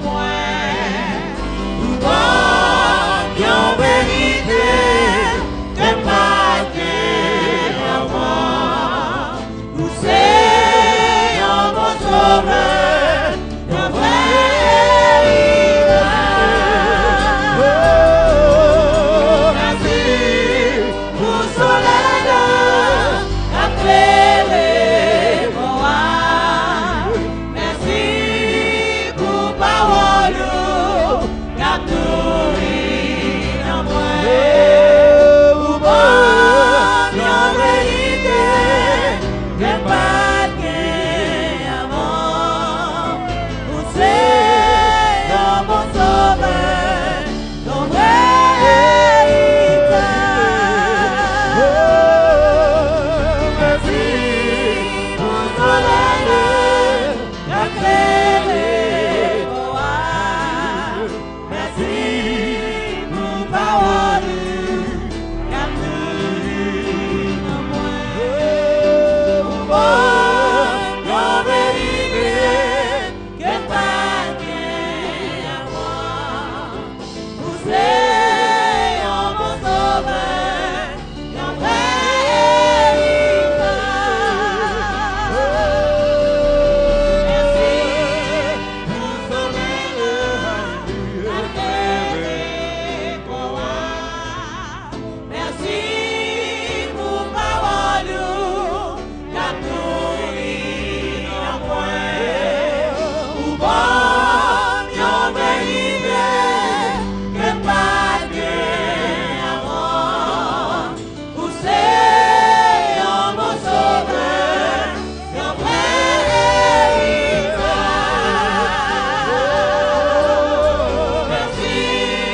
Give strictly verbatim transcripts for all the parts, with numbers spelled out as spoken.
Mwen, ou ban m yon verite ke m pa t gen anvan. Ou se yon bon sovè, yon vrè lidè. Mèsi pou solèy la k ap klere kò a. Mèsi pou pawòl ou k ap nouri nanm mwen. Ou ban m yon verite ke m pa t gen anvan. Ou se yon bon sovè, yon vrè lidè. Mèsi pou solèy la k ap klere kò a. Mèsi pou pawòl ou k ap nouri nanm mwen. Ou ban m yon verite ke m pa t gen anvan. Ou se yon bon sovè, yon vrè lidè. Mèsi pou solèy la k ap klere kò a. Mèsi pou pawòl ou k ap nouri nanm mwen. Ou ban m yon verite ke m pa t gen anvan. Ou se yon bon sovè, yon vrè lidè. Mèsi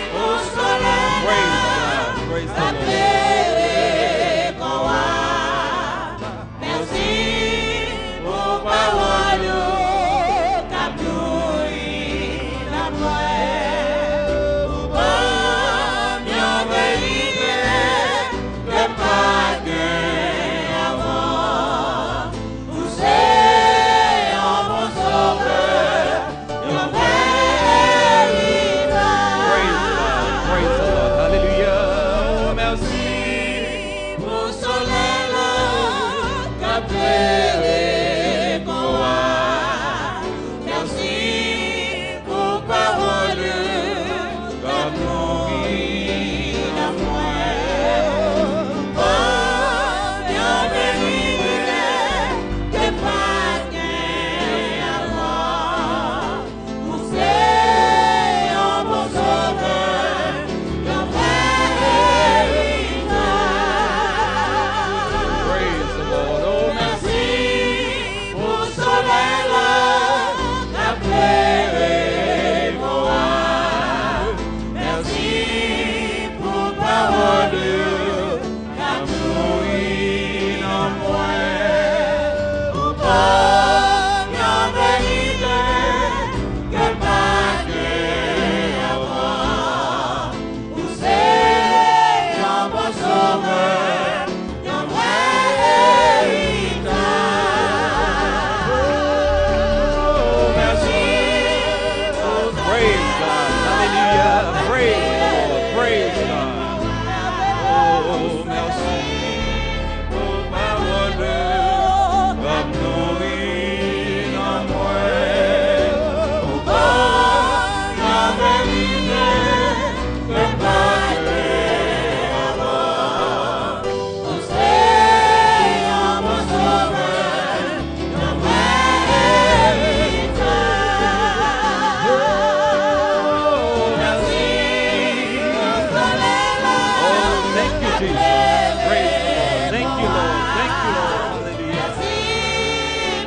pou solèy la k ap klere kò a. Mèsi pou pawòl ou k ap nouri nanm mwen. Ou ban m yon verite ke m pa t gen anvan. Ou se yon bon sovè, yon vrè lidè. Praise the Lord, praise the Lord, hallelujah. Mèsi pou solèy la k ap klere kò a. Mèsi pou pawòl ou k ap nouri nanm mwen. Ou ban m yon verite ke m pa t gen anvan. Ou se yon bon sovè, yon vrè lidè. Praise the Lord. Oh, mèsi pou solèy la k ap klere kò a. Mèsi pou pawòl ou k ap nouri nanm mwen. Ou ban m yon verite ke m pa t gen anvan. Ou se yon bon sovè, yon vrè lidè. Mèsi. Praise God. Hallelujah. Praise the Lord. Praise God. Oh, mèsi pou pawòl ou k ap nouri nanm mwen. Ou ban m yon verite ke m pa t gen anvan. Ou se yon bon sovè, yon vrè lidè. Mèsi pou solèy la. Oh, thank you, Jesus. Praise the Lord. Thank you, Lord. Thank you, Lord. Hallelujah. Mèsi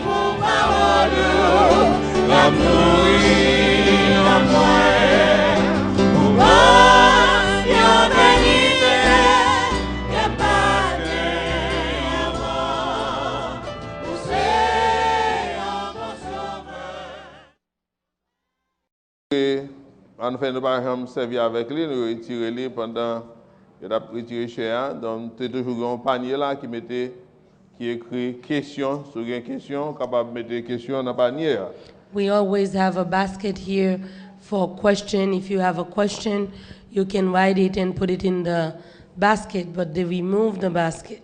pou pawòl ou k ap nouri nanm mwen. Ou ban m yon verite ke m pa t gen anvan. Ou se yon bon sovè. Ann fè nou pa janm sèvi avèk li, nou retire li pandan yo t ap retire chè a. Donk, te toujou gen yon panye la ki mete, ki ekri kesyon. Si w gen kesyon, w kapab mete kesyon nan panye a. We always have a basket here for question. If you have a question, you can write it and put it in the basket, but they remove the basket.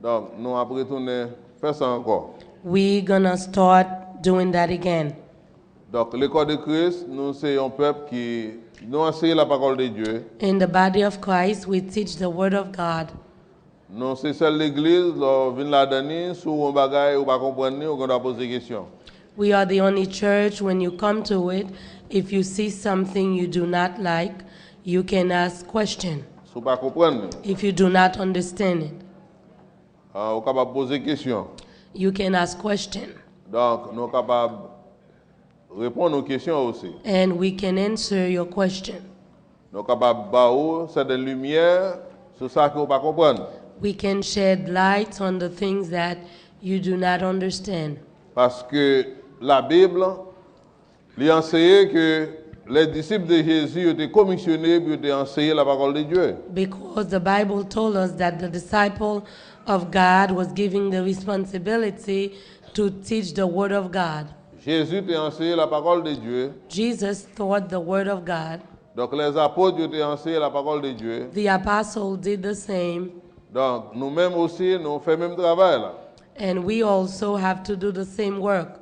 Donk, nou ap retounen fè sa ankò. We're gonna start doing that again. Donk, lekò de Kris, nou se yon pèp ki nou anseye la pawòl de Dye. In the body of Christ, we teach the Word of God. Nou se sèl legliz, lè w vin ladan ni, si w wè yon bagay ou pa konprann ni, ou gen dwa poze kesyon. We are the only church, when you come to it, if you see something you do not like, you can ask question. Si w pa konprann ni, If you do not understand it, ah, ou kapab poze kesyon. you can ask question. Donk, nou kapab reponn ou kesyon osi. And we can answer your question. Nou kapab ba ou sèten limyè sou sa ke ou pa konprann. We can shed light on the things that you do not understand. Paske Labib, li anseye ke les disciples de Jésus yo te komisyone pou yo te anseye la parole de Dieu. Because the Bible told us that the disciple of God was given the responsibility to teach the Word of God. Jezi te anseye la parole de Dieu. Jesus taught the Word of God. Donk, les apôtres yo te anseye la parole de Dieu. The apostle did the same, Donk, nou menm osi, nou fè menm travay la. And we also have to do the same work.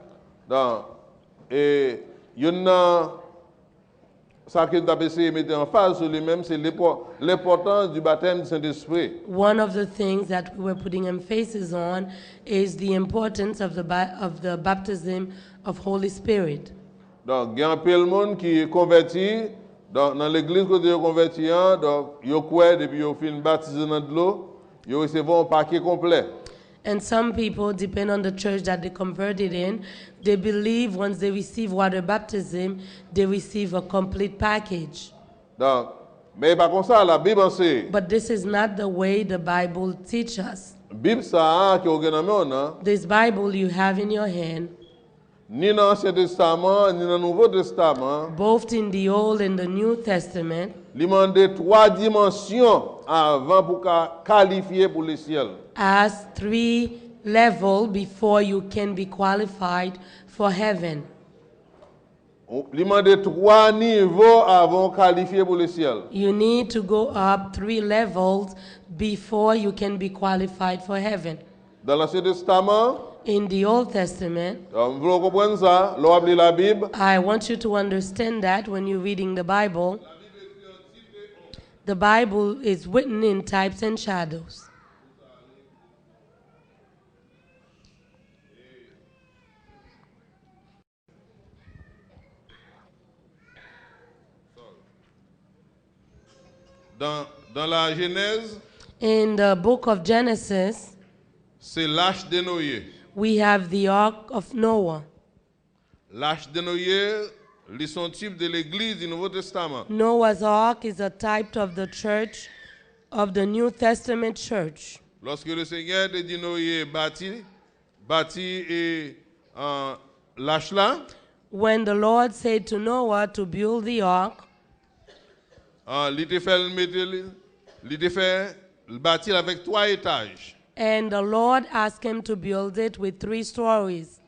Donk, e youn nan sa ke n t ap eseye mete anfaz sou li menm, se lepo- lenpòtans du baptême du Saint-Esprit. One of the things that we were putting emphasis on is the importance of the, ba- of the baptism of Holy Spirit. Donk, gen anpil moun ki konvèti, donk, nan legliz kote yo konvèti an, donk, yo kwè depi yo fin batize nan dlo, yo resevwa yon pake konplè. And some people, depend on the church that they converted in, they believe once they receive water baptism, they receive a complete package. Donk, men e pa konsa Labib anseye. But this is not the way the Bible teaches us. Bib sa a ke w gen nan men w nan, This Bible you have in your hand, ni nan Ansyen Testaman, ni nan Nouvo Testaman, both in the Old and the New Testament, li mande twa dimansyon avan pou ka kalifye pou lesyèl. has three level before you can be qualified for heaven. Li mande twa nivo avan w kalifye pou lesyèl. You need to go up three levels before you can be qualified for heaven. Dans l'Ancien Testament, In the Old Testament, m vle w konprann sa, lè w ap li Labib, I want you to understand that when you're reading the Bible, the Bible is written in types and shadows. dans, dans la Genèse, In the book of Genesis, c'est l'arche de Noé. We have the Ark of Noah. L'arche de Noé, li se yon tip de legliz du Nouveau Testament. Noah's Ark is a type of the church, of the New Testament church. Lorsque le Seigneur te di Noé bati, bati e uh, lach la, When the Lord said to Noah to build the ark, uh, li te fè l mete li, li te fè l bati l avèk twa etaj. And the Lord asked him to build it with three stories.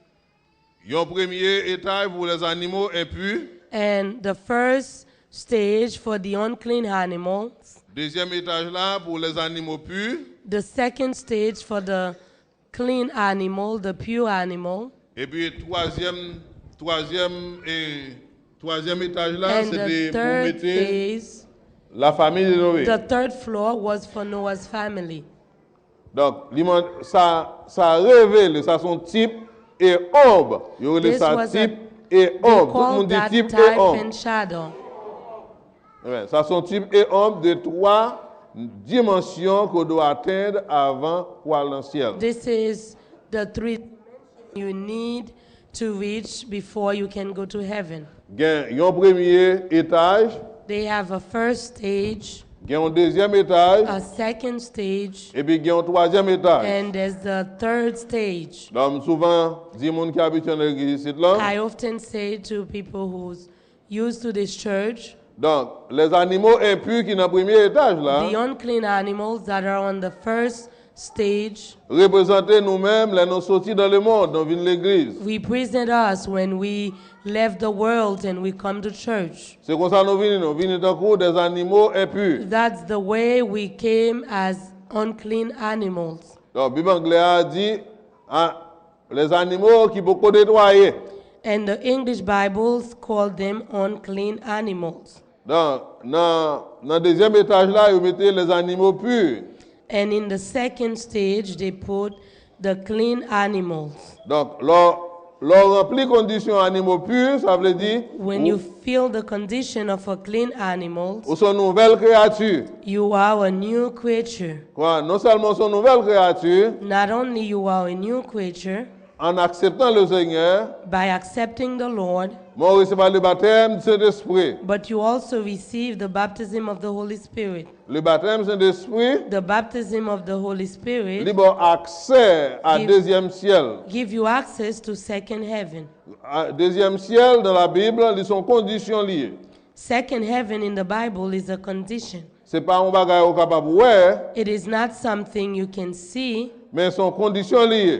Yon premye etaj pou les animaux impurs. And the first stage for the unclean animals, Dezyèm etaj la pou les animaux purs. The second stage for the clean animal, the pure animal, Epi twazyèm, twazyèm e twazyèm etaj la, and se te the pou third mete phase, la famille de Noé. The third floor was for Noah's family. Donk, li man, sa, sa revele, sa se yon tip e omb. Yo rele This sa was a, tip e they omb. Tout call moun di that tip e type omb. And shadow. Sa se yon tip e omb de twa dimansyon ke w dwe atenn avan pou al nan syèl. This is the three you need to reach before you can go to heaven. Gen yon premye etaj. They have a first stage, Gen yon dezyèm etaj. A second stage, Epi gen yon twazyèm etaj. And there's the third stage. Donk, m souvan di moun ki abitye nan legliz isit la. I often say to people who's used to this church, Donk, les animaux impurs ki nan premye etaj la, the unclean animals that are on the first stage, reprezante nou menm lè nou soti dan lemonn, nou vin legliz. Represent us when we left the world and we come to church. Se konsa nou vini, nou vini tankou des animaux impurs. That's the way we came as unclean animals. Donk, Bib anglè a di, a, les animaux ki poko netwaye. And the English Bibles call them unclean animals. Donk, nan, nan dezyèm etaj la, yo mete les animaux purs. And in the second stage, they put the clean animals. Donk, lè, lè w ranpli kondisyon animaux purs, sa vle di, when ou, you fill the condition of a clean animal, ou se yon nouvèl kreyati. You are a new creature. Kwa, non sèlman ou se yon nouvèl kreyati, not only you are a new creature, en acceptant le Seigneur, by accepting the Lord, men w resevwa le baptême du Saint-Esprit. But you also receive the baptism of the Holy Spirit. Le baptême Saint-Esprit, the baptism of the Holy Spirit, li ba w aksè a, give, dezyèm syèl. Give you access to second heaven. A, dezyèm syèl, nan Labib, li se yon kondisyon li ye. Second heaven in the Bible is a condition. Se pa yon bagay ou kapab wè. It is not something you can see, men se yon kondisyon li ye.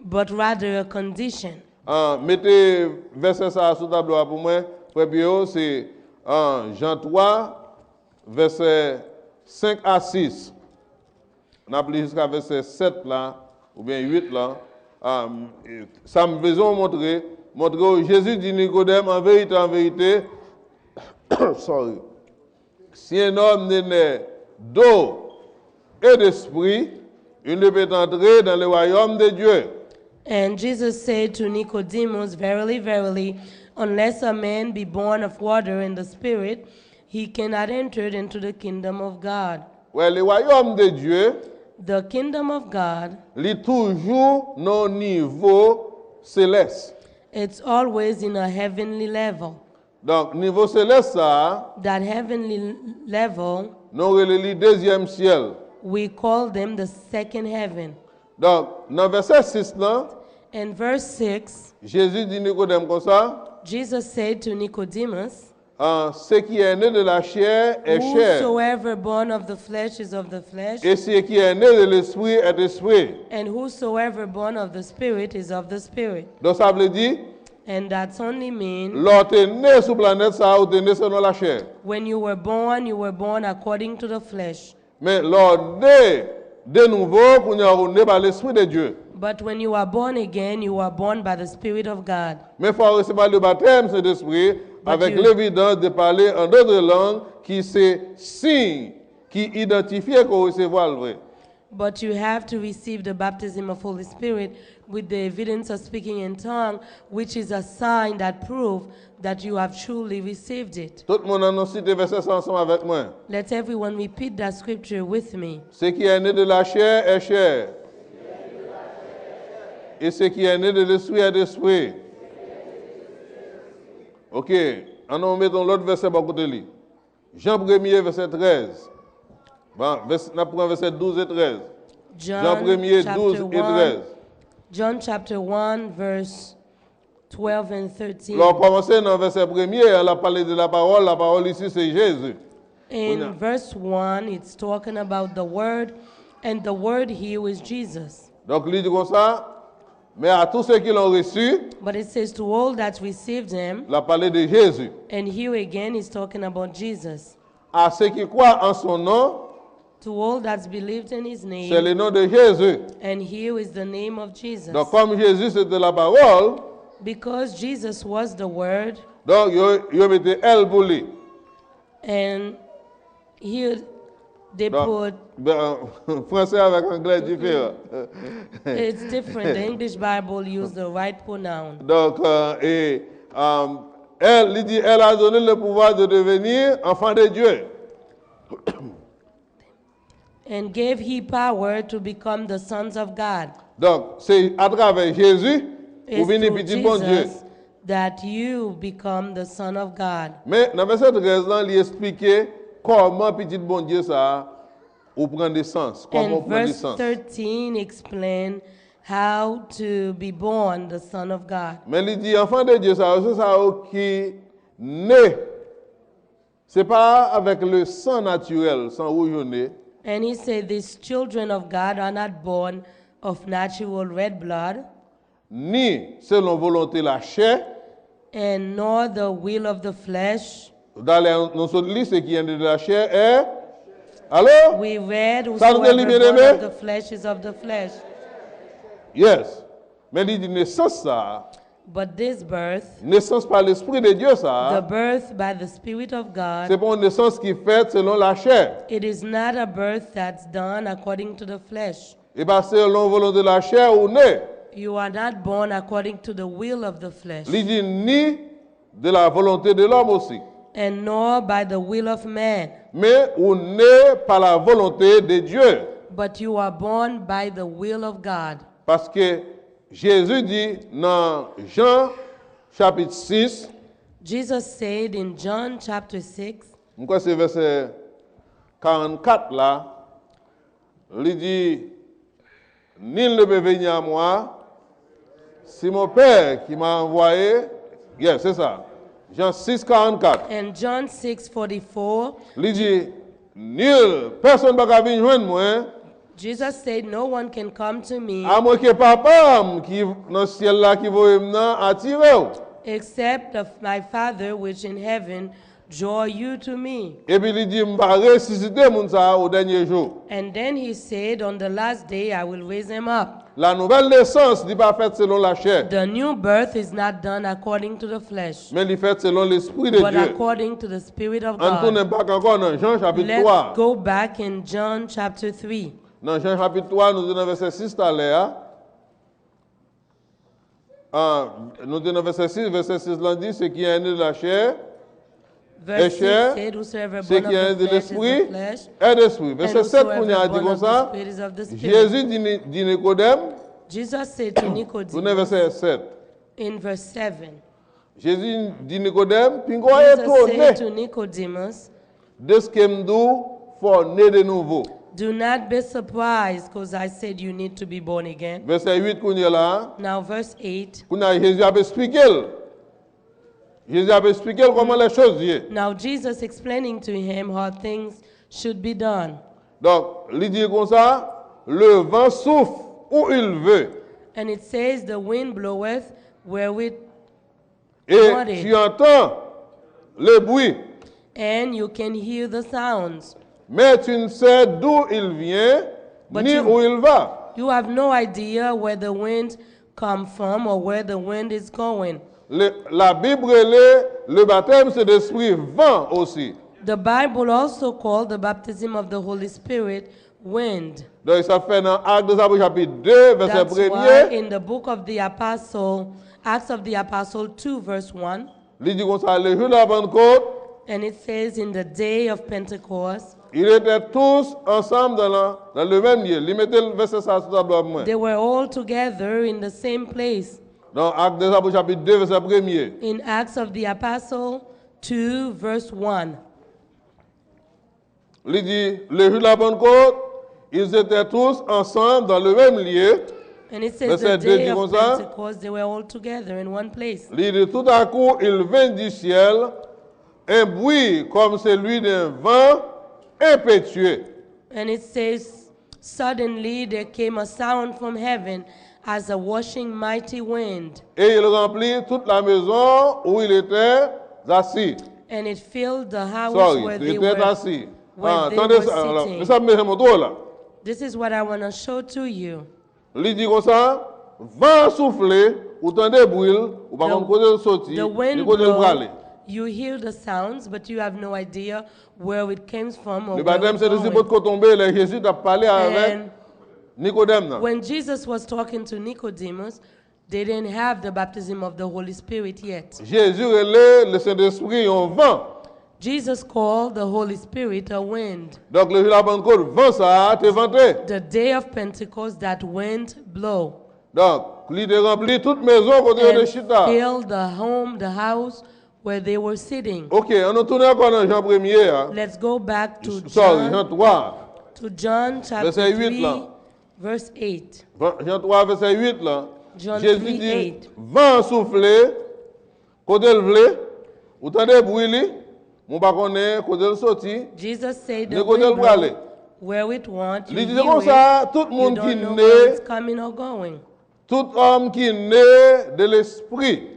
But rather a condition. Ah, mete vèsè sa a sou tablo a pou mwen. Frè Pierrot, se, ah, Jan twa, vèsè senk a sis. N ap li jiska vèsè sèt la, oubyen uit la. Ah, e, sa m bezwen w montre, montre w, Jezi di Nikodèm, an verite, an verite, sorry, si un homme ne naît d'eau et d'esprit, il ne peut entrer dans le royaume de Dieu. And Jesus said to Nicodemus, verily, verily, unless a man be born of water and the Spirit, he cannot enter into the kingdom of God. Wè, le royaume de Dieu, the kingdom of God, li toujou nan nivo selès. It's always in a heavenly level. Donk, nivo selès sa a, that heavenly level, nou rele li dezyèm syèl. We call them the second heaven. Donk, nan vèsè sis lan, in verse six, Jezi di Nikodèm konsa, Jesus said to Nicodemus, ah, ce qui est né de la chair est chair. Whosoever born of the flesh is of the flesh. Et ce qui est né de l'esprit est esprit. And whosoever born of the Spirit is of the Spirit. Donk, sa vle di, and that's only mean, lè w te ne sou planèt sa a, ou te ne selon lachè. When you were born, you were born according to the flesh. Men lè w ne de nouvo, kounye a ou ne pa Lespri de Dye. But when you are born again, you are born by the Spirit of God. Men fò w resevwa le baptême Saint-Esprit, but avèk you, levidans de pale an dòt lang, ki se siy ki idantifye ke w resevwa l vre. But you have to receive the baptism of Holy Spirit with the evidence of speaking in tongue, which is a sign that prove that you have truly received it. Tout moun an nou site vèsè sa ansanm avèk mwen. Let everyone repeat that scripture with me. Ce qui est né de la chair est chair. Et ce qui est né de l'esprit est esprit. Ok, an nou met yon lòt vèsè bò kote li. Jan premye, vèsè trèz. Bon, vès-, n ap pran vèsè douz e trèz. Jan premye, douz e trèz. John chapter one, verse twelve and thirteen. Lè w kòmanse nan vèsè premye a, l ap pale de la parole, la parole isi se Jezi. In verse one, it's talking about the word, and the word here is Jesus. Donk, li di konsa, mais à tous ceux qui l'ont reçu, but it says to all that received him, l ap pale de Jezi. And here again, he's talking about Jesus. À ceux qui croient en son nom, to all that's believed in his name, c'est le nom de Jésus. And here is the name of Jesus. Donk, kòm Jezi se te la parole, because Jesus was the word, donk, yo, yo mete L pou li. And here they put, ben, franse avèk anglè diferan. It's different. The English Bible use the right pronoun. Donk, euh, e, euh, elle, li di, elle a donné le pouvoir de devenir enfant de Dieu. And gave he power to become the sons of God. Donk, se atravè Jezi ou vini pitit Bondye. It's through Jesus that you become the son of God. Men, nan vèsè trèz lan, li eksplike kòman pitit Bondye sa a, ou pran nesans, kòman ou pran nesans. And verse thirteen explain how to be born the son of God. Men li di, enfant de Dieu sa yo, se sa yo ki ne. Se pa avèk le sang naturel, san wouj yo ne, And he said, These children of God are not born of natural red blood, ni selon volonte lachè, and nor the will of the flesh. Talè nou sot li, ce qui est né de la chair est. Allô? We read, Sa nou te li, Whosoever born byeneme? Of the flesh is of the flesh. Yes. Men li di nesans sa a, But this birth, nesans pa Lespri de Dye sa the a, birth by the Spirit of God, se pa yon nesans ki fèt selon lachè. It is not a birth that's done according to the flesh. E pa selon volonte lachè ou ne. You are not born according to the will of the flesh, Li di ni de la volonté de l'homme aussi. And nor by the will of man, Men ou ne pa la volonté de Dieu. But you are born by the will of God. Paske Jezi di nan Jan chapit sis, Jesus said in John chapter six, m kwè se vèsè karannkat la, li di, Nul ne peut venir à moi si mon Père qui m'a envoyé. Yeah, c'est ça. Jean six, quarante-quatre. And John six forty-four, Li di, nul, pèsonn pa ka vin jwenn mwen, Jesus said, No one can come to me amwen ke Papa m ki nan syèl la ki voye m nan atire w. Except of my Father which in heaven draw you to me. Epi li di, m va resisite moun sa a o dènye jou. And then he said, On the last day I will raise him up. La nouvèl nesans, li pa fèt selon lachè, The new birth is not done according to the flesh, men li fèt selon Lespri de but Dye. According to the Spirit of Ann tounen God. Bak ankò nan Jan chapit Let's twa. Go back in John chapter three. Nan Jan chapit twa, nou te nan vèsè sis talè a. Ah, nou te nan vèsè sis, vèsè sis lan di, ce qui est né de la chair est Verse chair, six said, Whosoever ce born of qui est né the de flesh is l'esprit the flesh, est d'esprit. and Vèsè sèt whosoever kounye a di born of the konsa, Spirit is of the Spirit. Jezi di, Ni- di Nikodèm, Jesus said to tounen Nicodemus vèsè sèt. In verse seven, Jezi di Nikodèm, pinga w Jesus etone said to Nicodemus, de ce que m di w, fò w ne de nouvo. Do not be surprised because I said you need to be born again. Vèsè uit kounye la, Now, verse eight. Kounye a Jezi ap eksplike l. Jezi ap eksplike l kòman lè choz ye. Now, Jesus explaining to him how things should be done. Donk, li di konsa, le vent souffle où il veut. And it says, The wind bloweth where it Et What is- tu entends le bruit, and you can hear the sounds. Mais tu ne sais d'où il vient, But ni you- où il va. You have no idea where the wind come from or where the wind is going. Le- la Bib rele le baptême Saint-Esprit vent aussi. The Bible also called the baptism of the Holy Spirit wind. Donk, sa fè nan Actes des Apôtres, chapitre deux, verset That's why premier, in the book of the Apostle, Acts of the Apostle two, verse one, li di konsa, le jour de la Pentecôte, and it says, In the day of Pentecost, ils étaient tous ensemble dans, la- dans le même lieu. Li mete vèsè sa sou tablo a pou mwen. They were all together in the same place. Dans Actes des Apôtres, chapitre deux, verset premier. In Acts of the Apostle two, verse one. Li di, le jour de la Pentecôte, ils étaient tous ensemble dans le même lieu. And it says, Verset The deux day di of konsa. Pentecost, they were all together in one place. Li di, tout à coup, il vint du ciel un bruit comme celui d'un vent impétueux. And it says, Suddenly there came a sound from heaven as a rushing mighty wind, Et il remplit toute la maison où ils étaient assis. And it filled the house Sorry, where ils they étaient were, assis. where Ah, they tande were sa, alò, sitting. Men sa m bezwen montre w la. This is what I want to show to you. Li di konsa, van an soufle, ou tande bri l, ou pa konn kote l soti, The wind ni kote l prale. Blow, you hear the sounds, but you have no idea where it came from or Le where batèm it's Sentespri going. Potko tonbe lè Jezi t ap pale avèk And Nikodèm nan. When Jesus was talking to Nicodemus, they didn't have the baptism of the Holy Spirit yet. Jezi rele le Sentespri yon van. Jesus called the Holy Spirit a wind. Donk, le jou la Pannkot, van sa a te vante. The day of Pentecost, that wind blow. Donk, li te ranpli tout mezon kote yo te And chita. Filled the home, the house where they were sitting. Ok, ann nou tounen ankò nan Jan premye a. Let's go back to Sorry, John, Jan twa. To John chapter Vèsè uit three, la. Verse eight. Van- Jan twa, vèsè uit la. John Jezi three di, eight. Van an soufle kote l vle, ou tande bri li, men w pa konnen kote l soti, Jesus said, ni "The kote l wind prale. blow, Where it want, you Li di hew konsa, it. Tout You moun ki don't know ne, where it's coming or going. Tout homme qui naît de l'esprit.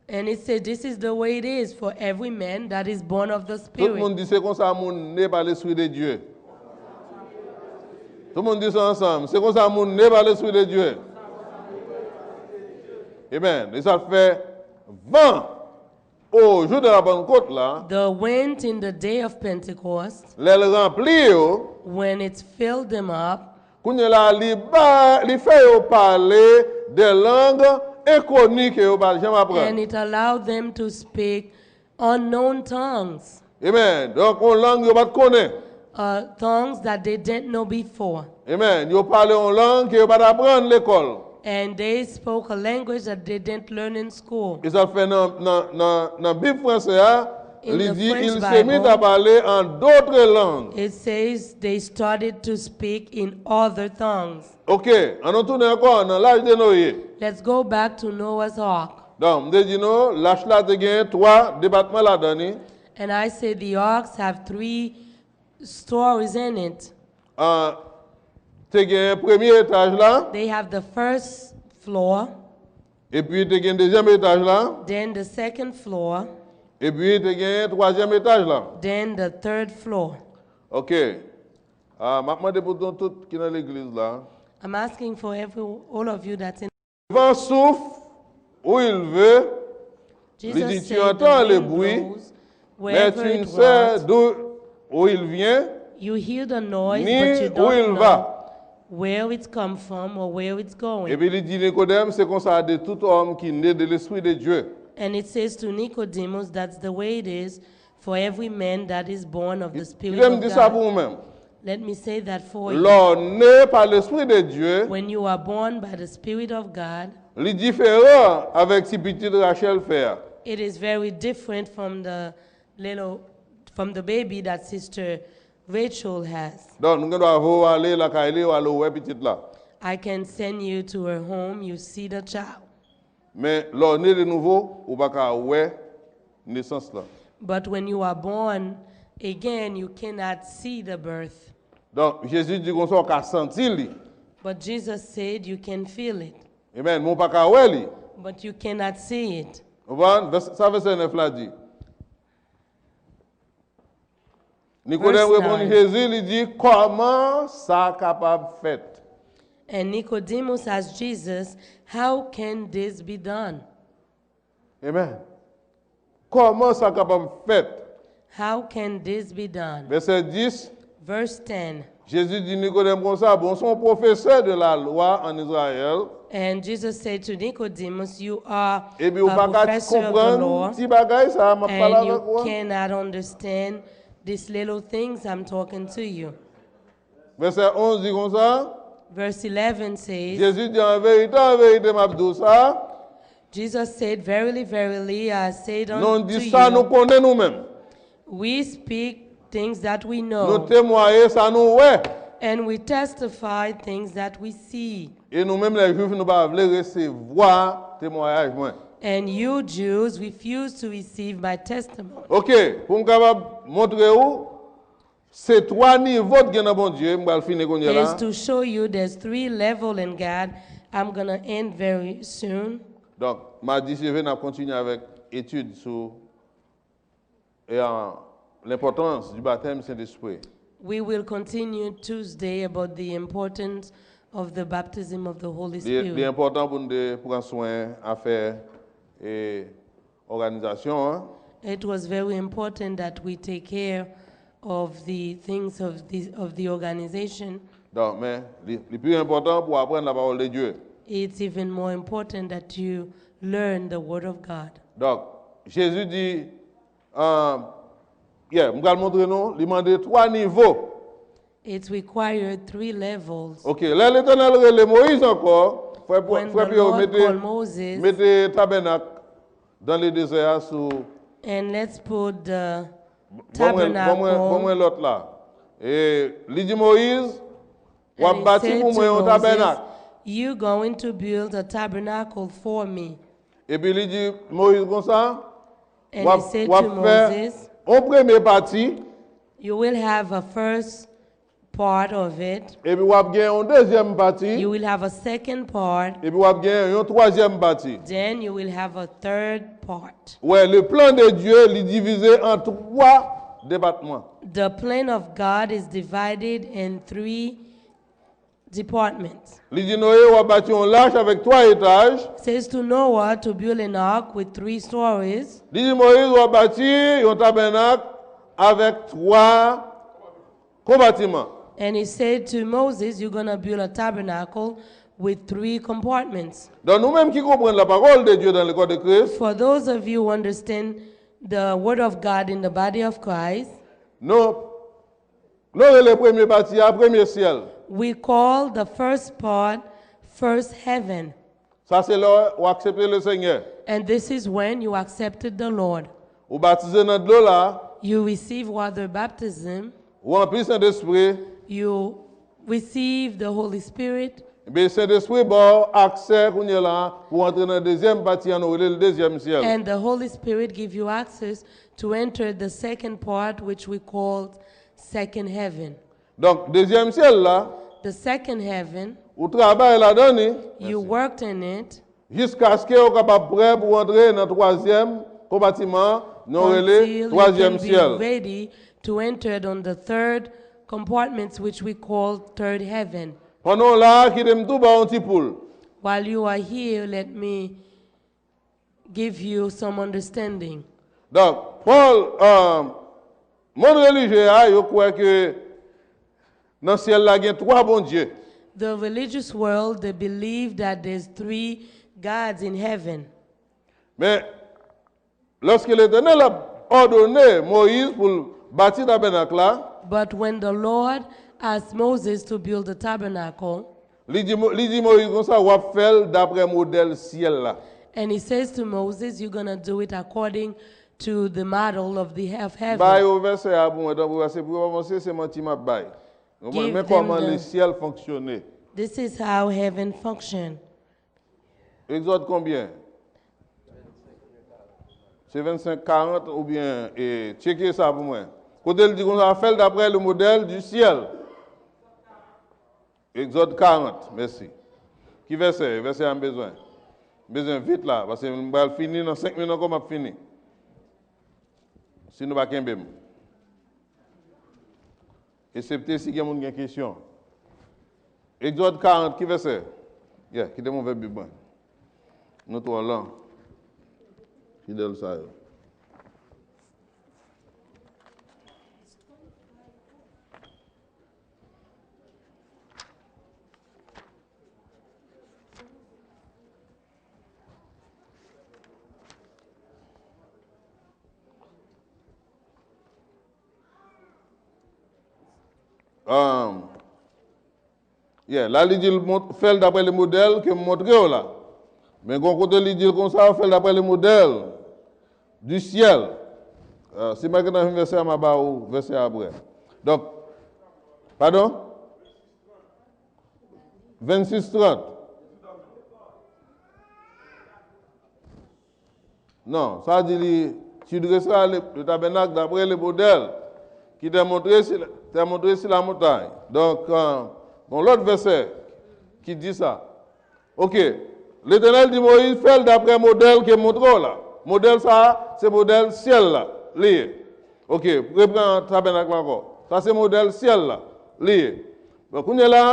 And it said, this is the way it is for every man that is born of the Tout Spirit. Moun di se konsa moun ne pa Lespri de Dye. Tout moun di sa ansanm. Se konsa moun ne pa Lespri de Dye. Amen. E sa fè van o jou de la Pannkot la, The wind in the day of Pentecost, lè l ranpli yo, when it filled them up, kounye la li ba, li fè yo pale de lang enkoni ke yo pa t janm aprann. And it allowed them to speak unknown tongues, Amen. Donk, yon lang yo pa t konnen. Uh, tongues that they didn't know before. Amen. Yo pale yon lang ke yo pa t aprann lekòl. And they spoke a language that they didn't learn in school. E sa fè nan, nan, nan, nan Bib franse a, In li the di, French il se mit Bible, à parler en d'autres langues. It says they started to speak in other tongues. Ok, ann nou tounen ankò nan laj de Noye. Let's go back to Noah's Ark. Donk, m te di nou, lach la te gen twa depatman ladan li. And I say the arks have three stories in it. Ah, te gen premye etaj la, They have the first floor, epi te gen dezyèm etaj la, then the second floor, epi te gen twazyèm etaj la. Then the third floor. Ok. Ah, m ap mande pou nou tout ki nan legliz la. I'm asking for every all of you that's in. Le vent souffle où il veut, Jesus li di, tu said, entends the le wind bruit, blows mais tu wherever ne it sais wants. D'où où il vient, You hear the noise, ni but you où il don't va. Know where it's come from or where it's going. Epi li di Nikodèm, se konsa de tout homme qui naît de l'Esprit de Dieu. And it says to Nicodemus, that's the way it is for every man that is born of the Spirit Kite m of di sa pou God. Ou menm. Let me say that for you. Lè w ne pa Lespri de Dye, When you are born by the Spirit of God, li diferan avèk ti pitit Rachel fè a. It is very different from the little, from the baby that Sister Rachel has. Donk, nou gen dwa voye w ale lakay li, w ale wè pitit la. I can send you to her home, you see the child. Men, lè w ne de nouvo, ou pa ka wè nesans lan. But when you are born again, you cannot see the birth. Donk, Jezi di konsa, w ka santi li. But Jesus said you can feel it, Amen. Men w pa ka wè li. But you cannot see it. Ou konprann? Vès-, sa vèsè nèf la di. Nikodèm Verse reponn nine. Jezi, li di, kòman sa kapab fèt? And Nicodemus asked Jesus, how can this be done? Amen. Kòman sa kapab fèt? How can this be done? Vèsè dis, Verse ten. Jezi di Nikodèm konsa, bon, w se yon pwofesè de la lwa an Izrayèl, And Jesus said to Nicodemus, you are epi ou pa a ka professor of the law, konprann ti bagay sa a m ap pale and you avèk ou a? Cannot understand these little things I'm talking to you. Vèsè onz di konsa, Verse eleven says, Jezi di, an verite, an verite, m ap di w sa, Jesus said, verily, verily, I said nou unto di sa nou you, konnen nou menm. We speak things that we Nou know, temwaye sa nou wè. And we testify things that we see. E nou menm, lè Jwif, nou pa vle resevwa temwayaj mwen. And you Jews refuse to receive my testimony. Ok, pou m kapab montre ou, se twa nivo t gen nan Bondye, m pral fini kounye la. Is to show you there's three level in God. I'm gonna end very soon. Donk, madi si Dye vle, n ap kontinye avèk etid sou e, euh, l'importance du baptême Saint-Esprit. We will continue Tuesday about the importance of the baptism of the Holy Li, li Spirit. Enpòtan pou nou te pran swen afè e òganizasyon an. It was very important that we take care of the things of the, of the organization. Donk, men, li, li pi enpòtan pou aprann la parole de Dieu. It's even more important that you learn the Word of God. Donk, Jezi di, um, yeah, m pral montre nou, li mande twa nivo. It required three levels. Ok, lè Letènèl rele Moyiz ankò, frè, When frè the Pye yo Lord mete, called Moses, mete tabènak dans le désert sou. And let's put the Ban mwen, ban mwen, ban mwen tabernacle. Lòt la. E li di Moyiz, w ap And he bati said pou to mwen yon Moses, tabènak. you going to build a tabernacle for me. Epi li di Moyiz konsa, And w he ap, said w ap to fè Moses, yon premye pati, you will have a first part of it. Epi w ap gen yon dezyèm pati. You will have a second part. Epi w ap gen yon twazyèm pati. Then you will have a third part. Wè, le plan de Dieu, li divize an twa depatman. The plan of God is divided in three departments. Li di Noye, w ap bati yon lach avèk twa etaj. Says to Noah to build an ark with three stories. Li di Moyiz, w ap bati yon tabènak avèk twa konpatiman. And he said to Moses, "You're gonna build a tabernacle with three compartments." Donk, nou menm ki konprann la parole de Dieu dans le corps de Christ, For those of you who understand the word of God in the body of Christ, nou, nou rele premye pati a premye syèl. We call the first part first heaven. Sa se lè w aksepte le Seigneur. And this is when you accepted the Lord. Ou batize nan dlo la. You receive water baptism. Ou ranpli Sentespri. You receive the Holy Spirit. Ebyen, Sentespri ba w aksè kounye la pou w antre nan dezyèm pati an, nou rele l dezyèm syèl. And the Holy Spirit give you access to enter the second part, which we called second heaven. Donk, dezyèm syèl la, The second heaven, ou travay ladan li, you worked in it jiskaske ou kapab prè pou antre nan twazyèm konpatiman, nou rele until you twazyèm can be syèl. Ready to enter on the third compartments, which we call third heaven. Pandan w la, kite m tou ba w yon ti poul. While you are here, let me give you some understanding. Donk, Pòl, euh, monn relijye a, yo kwè ke nan syèl la gen twa Bondye. The religious world, they believe that there's three gods in heaven. Men, lòske Letènèl ap òdone Moyiz pou l bati tabènak la, But when the Lord asked Moses to build the tabernacle, li di, Mo- li di Moyiz konsa, w ap fè l daprè modèl syèl la. And he says to Moses, "You're gonna do it according to the model of the of heaven." Bay yo vèsè a pou mwen, tanpri, paske pou yo pa panse se manti m ap bay. Ou konprann? Give Men them kòman the- le syèl fonksyone. This is how heaven function. Egzòd konbyen? Se vennsenk karant oubyen, e, tcheke sa pou mwen. Kote l di konsa, fè l daprè le modèl du syèl. Egzòd karant, mèsi. Ki vèsè? Vèsè a m bezwen. M bezwen vit la, paske m pral fini nan senk minit ankò, m ap fini. Si nou pa kenbe m. Eksepte si gen moun gen kesyon. Egzòd karant, ki vèsè? Yeah, kite m ouvè Bib mwen. Nou twò lan. Fidèl sa yo. Um, yeah, la, li di l mont- fè l daprè le modèl ke m montre w la. Men gon kote li di l konsa, fè l daprè le modèl du syèl. Euh, si m pa gentan fin vèsè a, m a ba ou vèsè a apre. Donk, padon? Vennsis trant. Non, sa di li, tu dresseras le, le tabernacle d'après le modèle qui t'est montré sur, t'est montré sur la montagne. Donk, euh, gon lòt vèsè ki di sa. Ok. Letènèl di Moyiz, fè l daprè modèl ke m montre w la. Modèl sa a, se modèl syèl la, li ye. Ok, repran tabènak la ankò. Sa se modèl syèl la, li ye. Bon, kounye la,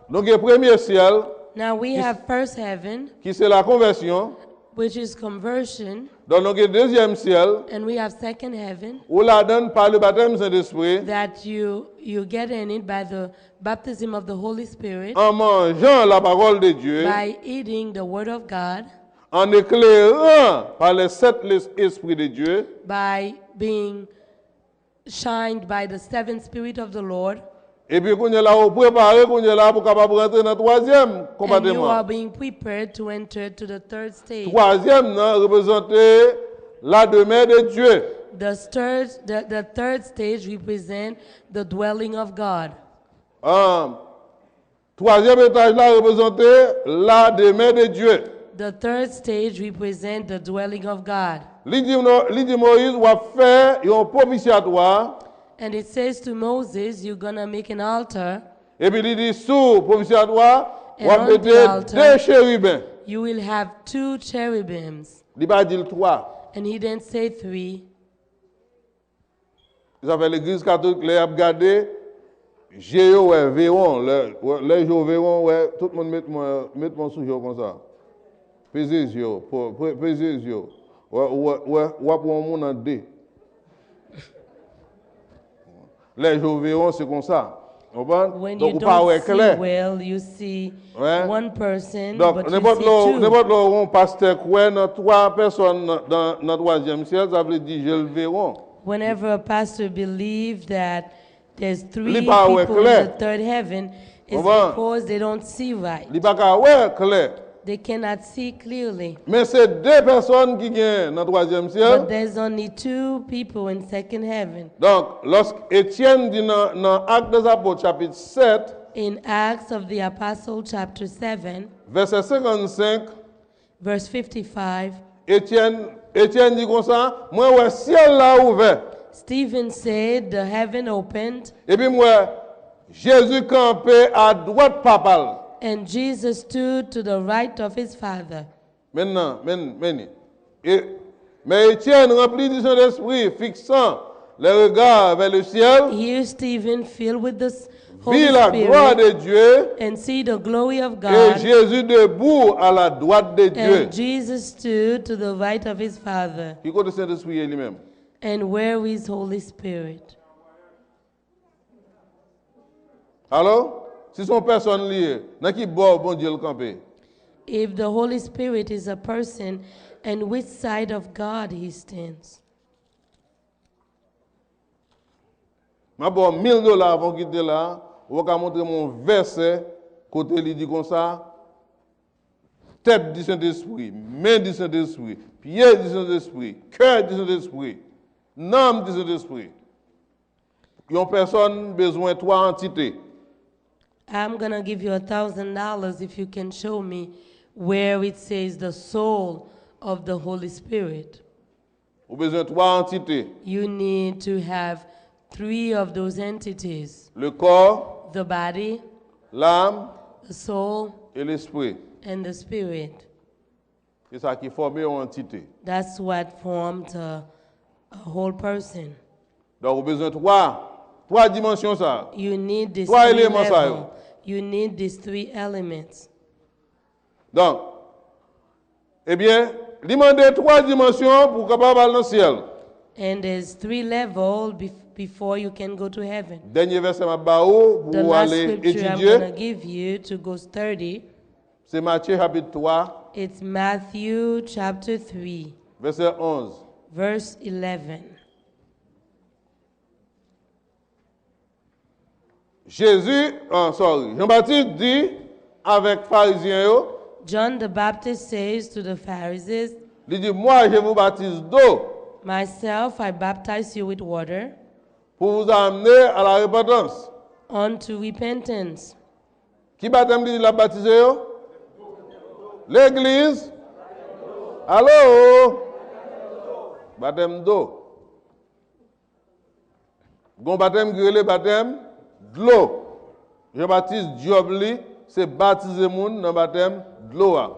nou gen premye syèl, Now we ki, have first heaven, ki se la konvèsyon. Which is conversion, Donk, nou gen dezyèm syèl, and we have second heaven, ou ladan l pa le batèm Sentespri, that you you get in it by the baptism of the Holy Spirit, an manjan la parole de Dieu, by eating the word of God, en éclairant par les sept les esprits de Dieu, by being shined by the seven Spirit of the Lord. Epi kounye la, ou prepare kounye la pou kapab rantre nan twazyèm konpatiman. And you are being prepared to enter to the third stage. Twazyèm nan reprezante la demeure de Dieu. The third, the, the third stage represent the dwelling of God. Ah, twazyèm etaj la reprezante la demeure de Dieu. The third stage represent the dwelling of God. Li di, nou, li di Moyiz, w ap fè yon propisyatwa. And it says to Moses, "You're gonna make an altar." Epi li di, sou pwopisiatwa, w ap mete de cheriben. And on the altar, you will have two cherubims. Li pa di l twa. And he didn't say three. Sa fè legliz katolik, lè y ap gade, je yo wè vewon. Lè, lè je w vewon, wè, tout moun met men, met men sou je w konsa. Peze je w, po- pe- peze je w. Wè, wè, wè, w ap wè yon moun an de. Lè je w vewon, se konsa. Konprann? When you don't see well, you see one person, but you see two. Donk, nenpòt lè w, nenpòt lè w wè yon pastè kwè nan twa pèsòn nan, nan, nan twazyèm syèl, sa vle di je l vewon. Whenever a pastor believe that there's three people in the third heaven, it's because they don't see right. Li pa ka wè klè. They cannot see clearly. Men se de pèsòn ki gen nan twazyèm syèl. But there's only two people in second heaven. Donk, lòske Etyèn di nan, nan Actes des Apôtres, chapit sèt, In Acts of the Apostle, chapter seven, vèsè senkannsenk, verse fifty-five, Etyèn, Etyèn di konsa, mwen wè syèl la ouvè. Stephen said, "The heaven opened." Epi m wè Jezi kanpe adwat Papa l. And Jesus stood to the right of his Father. Mennan, men, men li. E, men Etyèn, ranpli di Sentespri, fiksant les regards vers le ciel, Here Stephen, filled with the s- Holy Spirit, vit la gloire de Dieu, and see the glory of God, et Jésus debout à la droite de Dieu. And Jesus stood to the right of his Father. Ki kote Sentespri ye li menm? And where is Holy Spirit? Alò, si se yon pèsòn li ye, nan ki bò Bondye l kanpe? If the Holy Spirit is a person, and which side of God he stands? M ap ba w mil dola avan w kite la, ou ka montre m yon vèsè kote li di konsa, tèt di Sentespri, men di Sentespri, pye di Sentespri, kè di Sentespri, nanm di Sentespri. Yon pèsòn bezwen twa antite. I'm gonna give you a thousand dollars if you can show me where it says the soul of the Holy Spirit. Ou bezwen twa antite. You need to have three of those entities. Le corps, the body, l'âme, the soul, et l'esprit. And the spirit. Se sa ki fòme yon antite. That's what formed a, a whole person. Donk, ou bezwen twa, twa dimansyon sa. You need these three level. Twa eleman sa yo. You need these three elements. Donk, ebyen, li mande twa dimansyon pou w kapab al nan syèl. And there's three level bef- before you can go to heaven. Dènye vèsè m ap ba ou pou w ale etidye. The last scripture I'm gonna give you to go study, se Matye chapit twa, it's Matthew chapter three, vèsè onz. Verse eleven. Jezi, ah, sorry, Jan Batis di avèk Farizyen yo, John the Baptist says to the Pharisees, li di, "Moi, je vous baptise d'eau, myself, I baptize you with water, pour vous amener à la repentance." Unto repentance. Ki batèm li di l ap batize yo? Legliz. Alo? Batèm do. Gon batèm ki rele batèm dlo. Jan Batis djòb li, se batize moun nan batèm dlo a.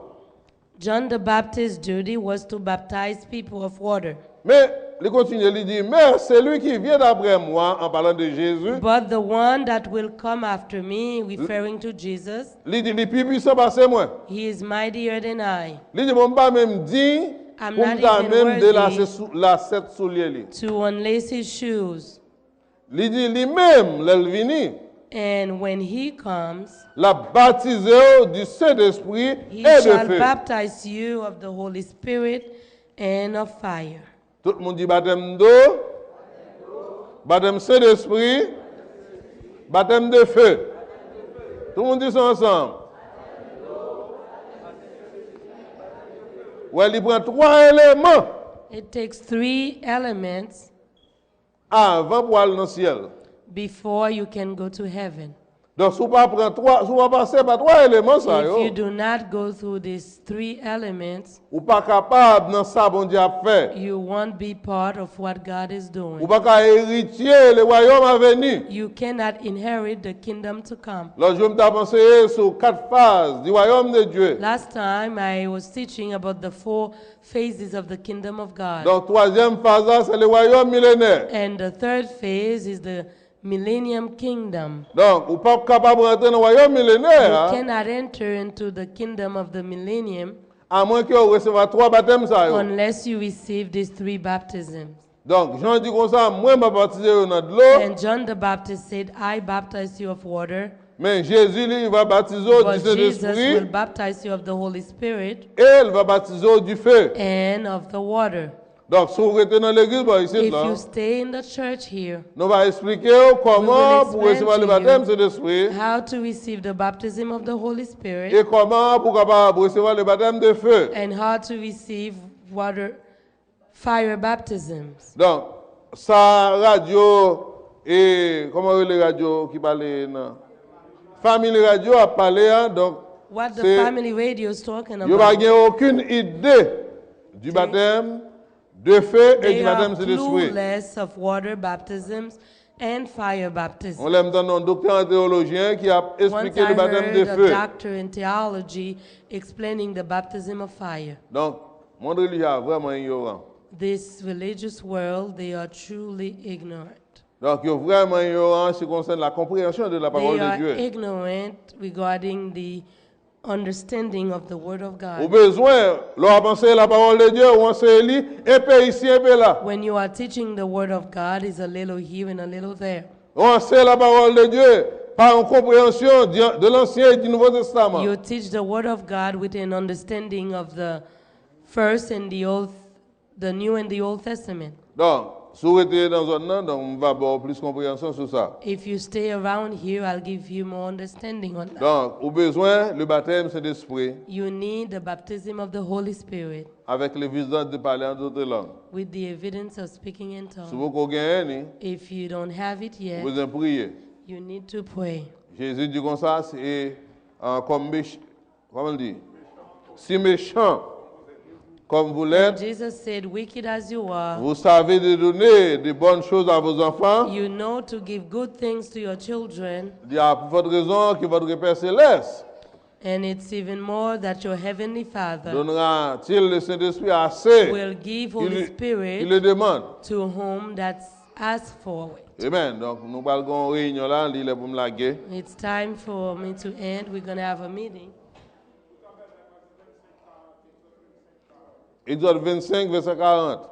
John the Baptist's duty was to baptize people of water. Men, li kontinye, li di, "Mais celui qui vient après moi," en parlant de Jésus, But the one that will come after me, referring to Jesus, li di, "Li pi pwisan pase mwen." He is mightier than I. Li di, "Bon, m pa menm diy pou m ta menm delase sou- lasèt soulye li." I'm not even worthy to unlace his shoes. Li di, "Li menm, lè l vini, And when he comes, l ap batize w di Sentespri e de fe." He shall baptize you of the Holy Spirit and of fire. Tout moun di, "Batèm do, batèm Sentespri, batèm de fe." Tout moun di sa ansanm. Wè, li pran twa eleman. It takes three elements avan pou al nan syèl. Before you can go to heaven. Donk, si w pa pran twa, si w pa pase pa twa eleman sa yo, if you do not go through these three elements, ou pa kapab nan sa Bondye ap fè. You won't be part of what God is doing. Ou pa ka eritye le wayòm a veni. You cannot inherit the kingdom to come. Lòt jou, m t ap anseye sou kat faz di wayòm de Dye. Last time I was teaching about the four phases of the kingdom of God. Donk, twazyèm faz la, se le wayòm milenè. And the third phase is the Millennium Kingdom. Donk, ou p ap kapab rantre nan wayòm milenè a. You cannot enter into the kingdom of the millennium. Amwen ke w resevwa twa batèm sa yo. Unless you receive these three baptisms. Donk, Jan di konsa, mwen m ap batize yo nan dlo. And John the Baptist said, I baptize you of water. Men Jezi, li, va batize w di Sentespri. But Jesus will baptize you of the Holy Spirit. E l va batize w di fe. And of the water. Donk, si w rete nan legliz bò isit la, If you stay in the church here, nou va eksplike w kòman pou w resevwa le batèm Sentespri how to receive the baptism of the Holy Spirit e kòman pou w kapab resevwa le batèm de fe. And how to receive water, fire baptisms. Donk, sa radyo, e, kòman rele radyo ki pale nan Family Radio ap pale a, donk, What the se, family radio is talking yo pa about, gen okenn ide du baptême de feu et du baptême Saint-Esprit. They are clueless of water baptisms and fire baptism. Yon lè m tande yon doktè an teyolojyen ki ap Once eksplike I le baptême de heard a feu. doctor in theology explaining the baptism of fire. Donk, mond relijye a vrèman inyoran. This religious world, they are truly ignorant. Donk, yo vrèman inyoran an ce qui concerne la compréhension de la parole de Dieu. They are ignorant regarding the understanding of the Word of God. Ou bezwen, lè w ap anseye la parole de Dieu, ou anseye li enpe isi, enpe la. When you are teaching the Word of God, is a little here and a little there. Ou anseye la parole de Dieu par une compréhension de, de l'Ancien et du Nouveau Testament. You teach the Word of God with an understanding of the First and the Old The New and the Old Testament. Donk, si w rete nan zòn nan, donk, m va ba w plis konpreyansyon sou sa. If you stay around here, I'll give you more understanding on that. Donk, ou bezwen le batèm Sentespri. You need the baptism of the Holy Spirit. Avèk levidans de pale an dòt lang. With the evidence of speaking in tongues. Si w poko genyen li, If you don't have it yet, ou bezwen priye. You need to pray. Jezi di konsa, se, e, kòm mech-, Kòman l di? Si méchant comme vous l'êtes, Jesus said, wicked as you are, vous savez de donner de bonnes choses à vos enfants, you know to give good things to your children, il y a plus forte raison que votre Père céleste and it's even more that your heavenly Father donnera-t-il le Saint-Esprit à ceux will give qui Holy lui, qui Spirit le demandent. To whom that ask for it. Amen. Donk, nou pral gen yon reyinyon la, li lè pou m lage. It's time for me to end. We're gonna have a meeting. Egzòd vennsenk, vèsè karant.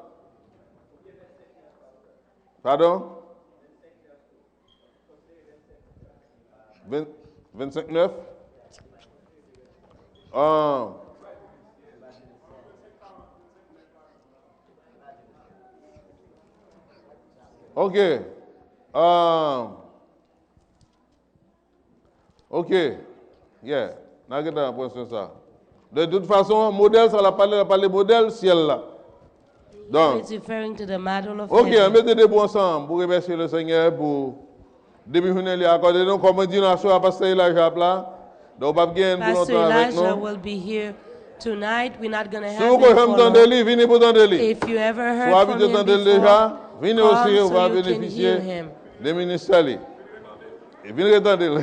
Padon? Ven-, vennsenk nèf? Ah. Ok. Ah. Ok. Yeah. N a gentan pran swen sa. De tout fason, modèl sa l ap pale, l ap pale modèl syèl la. Donk, ok, ann mete de bou ansanm pou remèsye Lesenyè pou depi jounen li akòde nou. Kòm mwen di nou, aswè a, Pastè Elijah ap la. Donk, w p ap genyen pou lontan avèk nou. Si w poko janm tande li, vini pou tande li. Si w abitye tande l deja, vini osi, ou va benefisye de ministè li. Vin retande l.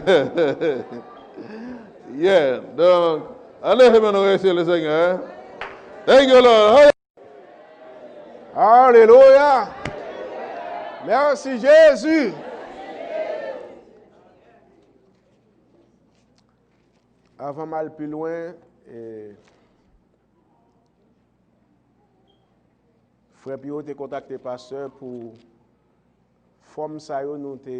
Yeah, donk, ann leve men nou remèsye Lesenyè. Thank you, Lord. Alelouya. Mèsi, Jezi. Avan m al pi lwen, e, Frè Piyo te kontakte pastè pou fòm sa yo nou te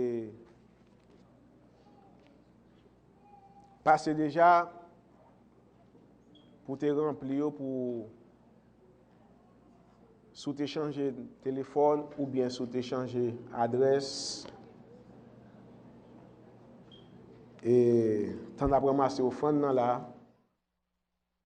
pase deja, pou te ranpli yo, pou si w te chanje telefòn oubyen si w te chanje adrès, e, tan n ap ranmase ofrann nan la,